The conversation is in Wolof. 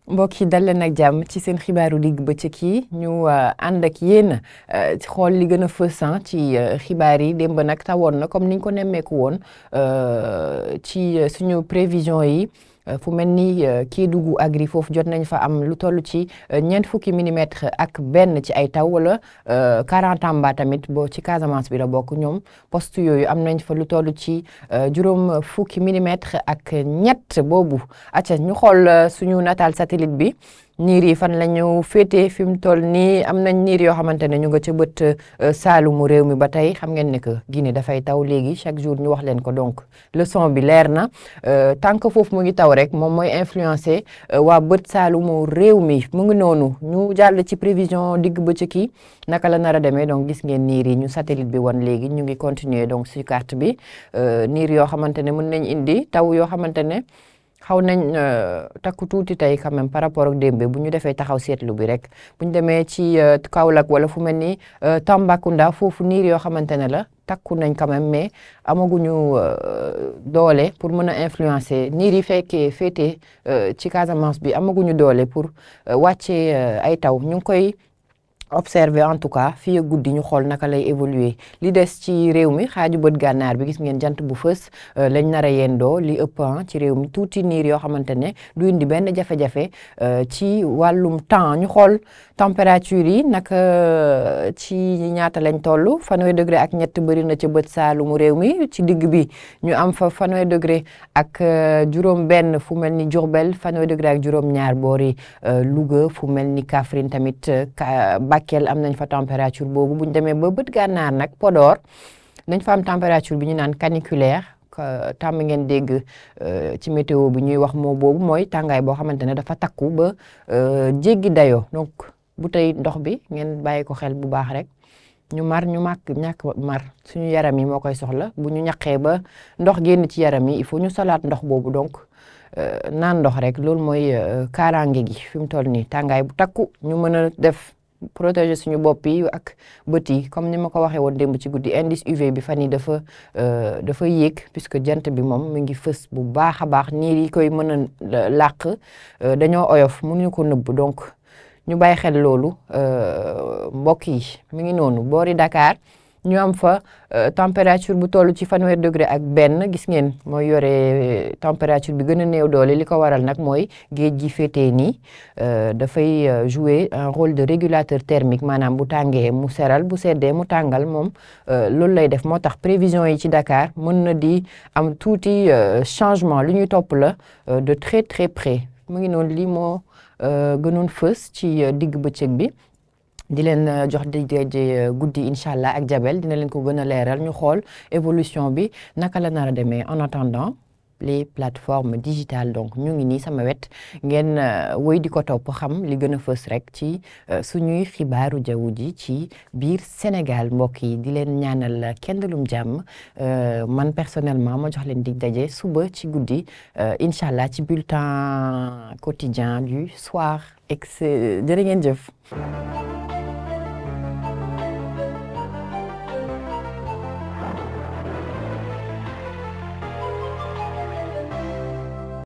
mbokk yi dal leen ak jàmm ci seen xibaaru digg bëccëg yi ñu ànd ak yéen xool li gën a fës ci xibaar yi démb nag tawoon na comme niñ ko nemmeeku woon ci suñu prévision yi fu mel ni Kédougou Agri foofu jot nañ fa am lu toll ci ñeent fukki millimètres ak benn ci ay taw wala Karantamba tamit boo ci Casamance bi la bokk ñoom poste yooyu am nañ fa lu toll ci juróom fukki millimètres ak ñett boobu acca ñu xool suñu nataal satellite bi niir yi fan la ñu féetee fi mu toll nii am nañ niir yoo xamante ne ñu nga ca bët saalumu réew mi ba tey xam ngeen ne que Guinée dafay taw léegi chaque jour ñu wax leen ko donc leçon bi leer na tant que foofu mu ngi taw rek moom mooy influencer waa bët saalumu réew mi mu ngi noonu ñu jàll ci prévision digg bëccëg yi naka la nar a demee donc gis ngeen niir yi ñu satellite bi wan léegi ñu ngi continuer donc sur carte bi niir yoo xamante ne mën nañ indi taw yoo xamante ne xaw nañ takku tuuti tey quand même par rapport ak démb bu ñu defee taxaw seetlu bi rek bu ñu demee ci Kaolack wala fu mel ni Tambacounda foofu niir yoo xamante ne la takku nañ quand même mais amaguñu doole pour mën a influencer niir yi fekkee féete ci Casamance bi amaguñu doole pour wàccee ay taw ñu ngi koy observer en tout cas fii ak guddi ñu xool naka lay évoluer li des ci réew mi xaaju bët gànnaar bi gis ngeen jant bu fës lañ nar a yendoo li ëpp ci réew mi tuuti niir yoo xamante ne du indi benn jafe-jafe ci wàllum temps ñu xool température yi naka ci ñaata lañ toll fanweeri degré ak ñett bëri na ca bët saalumu réew mi ci digg bi ñu am fa fanweeri degré ak juróom benn fu mel ni Diourbel fanweeri degré ak juróom ñaar boori Louga fu mel ni Kaffrine tamit Bakel am nañ fa température boobu bu ñu demee ba bët gànnaar nag Podor nañ fa am température bi ñu naan caniculaire tàmm ngeen dégg ci météo bi ñuy wax moo boobu mooy tàngaay boo xamante ne dafa takku ba jéggi dayoo donc bu tey ndox bi ngeen bàyyi ko xel bu baax rek ñu mar ñu ñàkk mar suñu yaram yi moo koy soxla bu ñu ñaqee ba ndox génn ci yaram yi il faut ñu solaat ndox boobu donc naan ndox rek loolu mooy kaaraange gi fi mu toll nii tàngaay bu takku ñu mën a def protéger suñu bopp yi ak bët yi comme ni ma ko waxee woon démb ci guddi indice UV bi fan yi dafa yéeg puisque jant bi moom mu ngi fës bu baax a baax niir yi koy mën a làq dañoo oyof mënuñu ko nëbb donc ñu bàyyi xel loolu mbokk yi mi ngi noonu boori Dakar ñu am fa température bu toll ci fanweeri degré ak benn gis ngeen mooy yore température bi gën a néew doole li ko waral nag mooy géej gi féetee nii dafay jouer un rôle de régulateur thermique maanaam bu tàngee mu seral bu seddee mu tàngal moom loolu lay def moo tax prévision yi ci Dakar mën na di am tuuti changement lu ñuy topp la de très très près mu ngi noonu lii moo gënoon fës ci digg bëccëg bi di leen jox di guddi incha allah ak Jabel dina leen ko gën a leeral ñu xool évolution bi naka la nar a demee en attendant les plateformes digitales donc ñu ngi nii sama wet ngeen woy di ko topp xam li gën a fës rek ci suñuy xibaaru jaww ji ci biir Sénégal mbokk yi di leen ñaanal kendalum jàmm man personnellement ma jox leen dig daje suba ci guddi incha allah ci bulletin quotidien du soir jërë ngeen jëf